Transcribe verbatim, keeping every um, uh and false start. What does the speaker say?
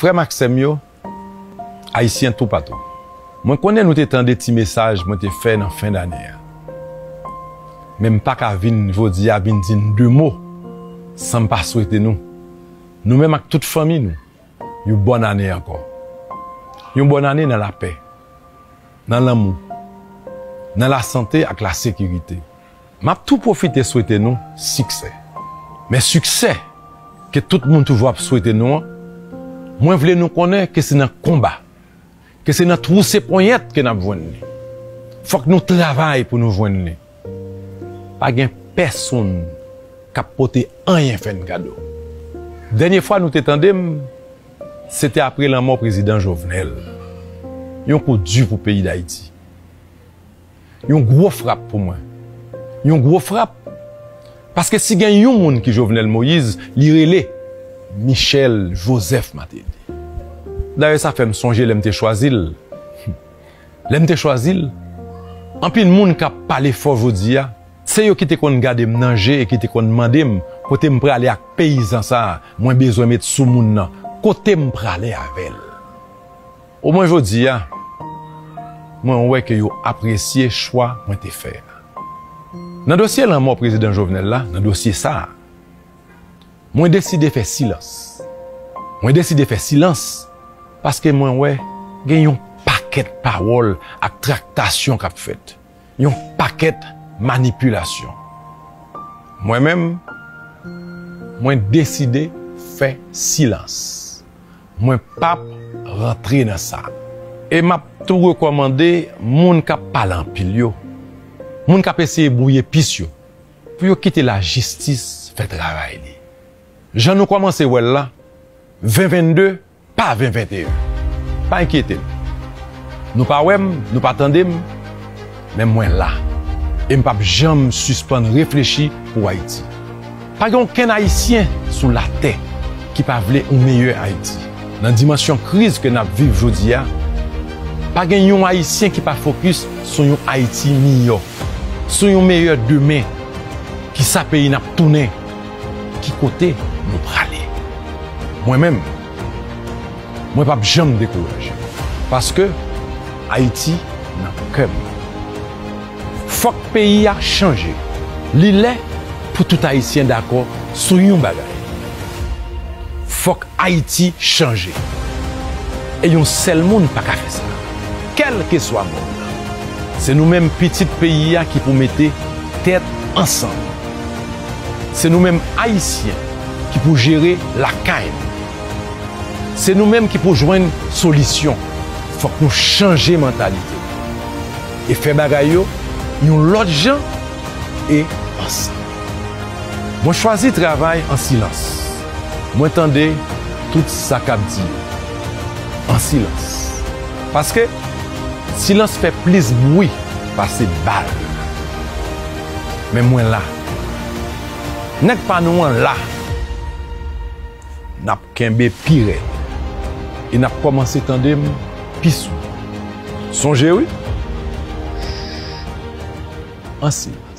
Frè m ak sè m yo, Ayisyen toupatou, mwen konnen nou te tande ti mesaj mwen te fè nan fen dane a. Men m pa ka vin jodi a vin di n de mo san m pa swete nou, nou menm ak tout fanmi nou, yon bòn ane ankò. Yon bòn ane nan lapè, nan lanmou, nan lasante ak lasekirite. M ap tou pwofite swete nou siksè. Men siksè ke tout moun toujou ap swete nou an, mwen vle nou konnen ke se nan konba, ke se nan twouse ponyèt ke n ap jwenn li. Fòk nou travay pou nou jwenn li. Pa gen pèsonn k ap pote anyen fè n kado. Dènye fwa nou te tande m, se te apre lanmò prezidan Jovenel. Yon kou di pou peyi Dayiti. Yon gwo frap pou mwen. Yon gwo frap. Paske si gen yon moun ki Jovenel Moïse, li rele Michel Joseph Martelly. Dayè, sa fè m sonje lè m te chwazi l. Lè m te chwazi l, anpil moun k ap pale fò jodi a, se yo ki te konn gade m nan je e ki te konn mande m kote m prale ak peyizan sa a mwen bezwen met sou moun nan, kote m prale avè l. Omwen jodi a, mwen wè ke yo apresye chwa mwen te fè a. Nan dosye lanmò prezidan Jovenel la, nan dosye sa a, mwen deside fè silans. Mwen deside fè silans paske mwen wè gen yon pakèt pawòl ak traktasyon k ap fèt, yon pakèt manipilasyon. Mwen menm, mwen deside fè silans. Mwen p ap rantre nan sa. E m ap tou rekòmande moun k ap pale anpil yo, moun k ap eseye bwouye pis yo, pou yo kite lajistis fè travay li. Jan nou kòmanse wè l la, ven vennde pa ven venteyen. Pa enkyete n. Nou pa wè m, nou pa tande m, men mwen la. E m p ap janm sispann reflechi pou Ayiti. Pa gen okenn Ayisyen sou latè ki pa vle yon meyè Ayiti. Nan dimansyon kriz ke n ap viv jodi a, pa gen yon Ayisyen ki pa fokis sou yon Ayiti miyò, sou yon meyè demen. Kisa peyi n ap tounen? Ki kote nou prale? Mwen menm, mwen p ap janm dekouraje. Paske Ayiti nan kè m. Fòk peyi a chanje. Li lè pou tout Ayisyen dakò sou yon bagay. Fòk Ayiti chanje. E yon sèl moun pa ka fè sa. Kèlkeswa moun nan. Se nou menm pitit peyi a ki pou mete tèt ansanm. Se nou menm Ayisyen ki pou jere lakay nou. Se nou menm ki pou jwenn solisyon. Fòk nou chanje mantalite e fè bagay yo yon lòt jan e ansanm. Mwen chwazi travay an silans. Mwen tande tout sa k ap di yo an silans. Paske silans fè plis bwi pase bal. Men mwen la. Nèg pa nou an la. N ap kenbe pi rèd. E n ap kòmanse tande m pi souvan. Sonje wi. An silans.